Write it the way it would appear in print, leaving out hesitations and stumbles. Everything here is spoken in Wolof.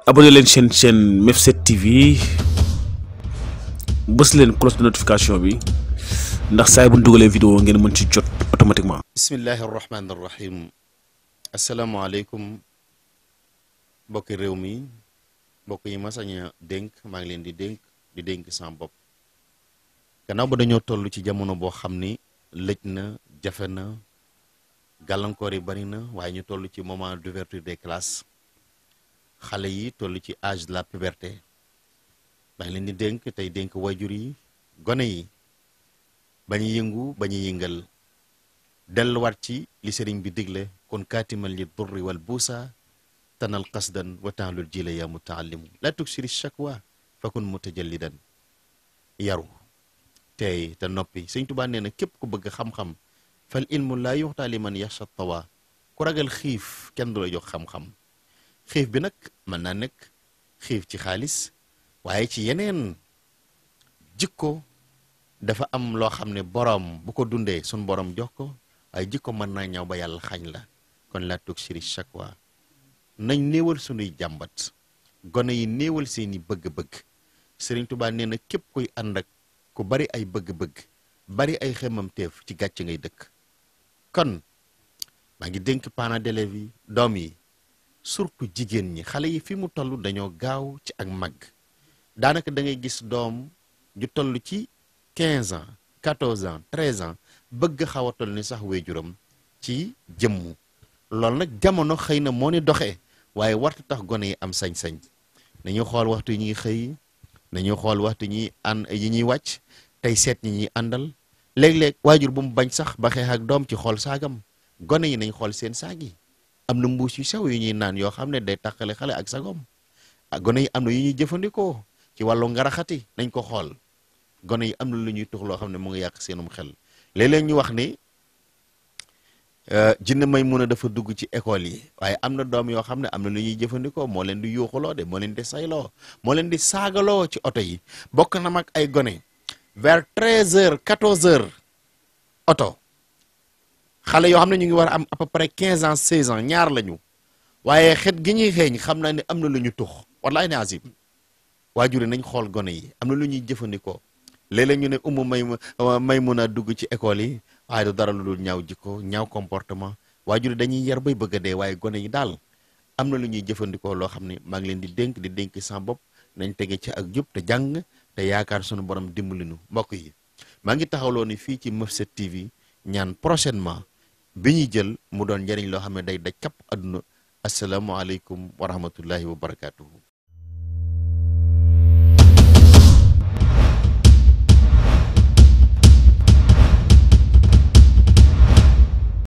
abonné leen chaîne Mef7 TV bës leen cloche de notification bi ndax saa bu ñu dugalee vidéo ngeen mën ci jot automatiquement. bismillahi rahmaani rahim asalaamaaleykum mbokki réew mi mbokk yi ma sañ a dénk maa ngi leen di dénk sama bopp gannaaw ba dañoo toll ci jamono boo xam ni lëj na jafe na gàllankoor yi bari na waaye ñu toll ci moment d'ouverture des classes xale yi toll ci âge de la puberté maa ngi leen di dénk tey dénk wayjur yi gone yi bañu yëngu bañu yëngal delluwaat ci li sëriñ bi digle kon kaatimal li durri wal buusa tanal qasdan wa taalul jila ya mutaallimu la tuksiri shakwa fakun mutajallidan yaru tey te noppi sëñ Tuubaa nee na képp ku bëgg xam-xam fal ilmu laa yuxtaa liman yaxsha tawa ku ragal xiif kenn du la jox xam-xam xiif bi nag mën naa nekk xiif ci xaalis waaye ci yeneen jikko dafa am loo xam ne boroom bu ko dundee sun boroom jox ko waaye jikko mën naa ñaw ba yàlla xañ la kon la tuksiri shakwa nañ néewal sunuy jàmbat gone yi néewal seeni bëgg-bëgg Sëriñ Tuubaa nee na képp kuy ànd ak ku bari ay bëgg-bëgg bari ay xemmamteef ci gàcc ngay dëkk kon maa ngi dénk parents d'élèves yi doom yi surtout jigéen ñi xale yi fi mu toll dañoo gaaw ci ak mag daanaka da ngay gis doom ju toll ci 15 ans 14 ans 13 ans bëgg xaw a toll ni sax waajuram ci jëmmu loolu nag jamono xëy na moo ni doxee waaye warta tax gone yi am sañ-sañ nañu xool waxtu yi ñuy xëy nañu xool waxtu yi ñuy wàcc tey seet ñi ñuy àndal léeg-léeg waajur bu mu bañ sax ba xeex ak doom ci xool saagam gone yi nañ xool seen saag yi am na mbuus yu sew yu ñuy naan yoo xam ne day tàqale xale ak sagom ak gone yi am na yu ñuy jëfandikoo ci wàllu ngaraxati nañ ko xool gone yi am na lu ñuy tux loo xam ne mu ngi yàq seenum xel léeg-léeg ñu wax ni jinne may mun a dafa dugg ci école yi waaye am na doom yoo xam ne am na lu ñuy jëfandikoo moo leen di yuuxuloo de moo leen di sayloo moo leen di saagaloo ci oto yi bokk na mag ay gone vers 13h 14h oto xale yoo xam ne ñu ngi war a am à peu près 15 ans 16 ans ñaar lañu waaye xet gi ñuy xeeñ xam naa ne am na lu ñu tux wallaay ne azim waajur nañ xool gone yi am na lu ñuy jëfandikoo léeg-léeg ñu ne may mun a dugg ci école yi waaye du dara lu dul ñaaw jikko ñaaw comportement waajur dañuy yar bay bëgg a dee waaye gone yi daal am na lu ñuy jëfandikoo loo xam ne maa ngi leen di dénk sama bopp nañ tege ci ak jub te jàng te yaakaar sunu borom dimbali nu mbokk yi maa ngi taxawloo ni fii ci Mef7 TV ñaan prochainement bi ñuy jël mu doon njëriñ loo xam ne day daj kapp àdduna asalaamaaleykum wa rahmatullahi wa barakaatuhu.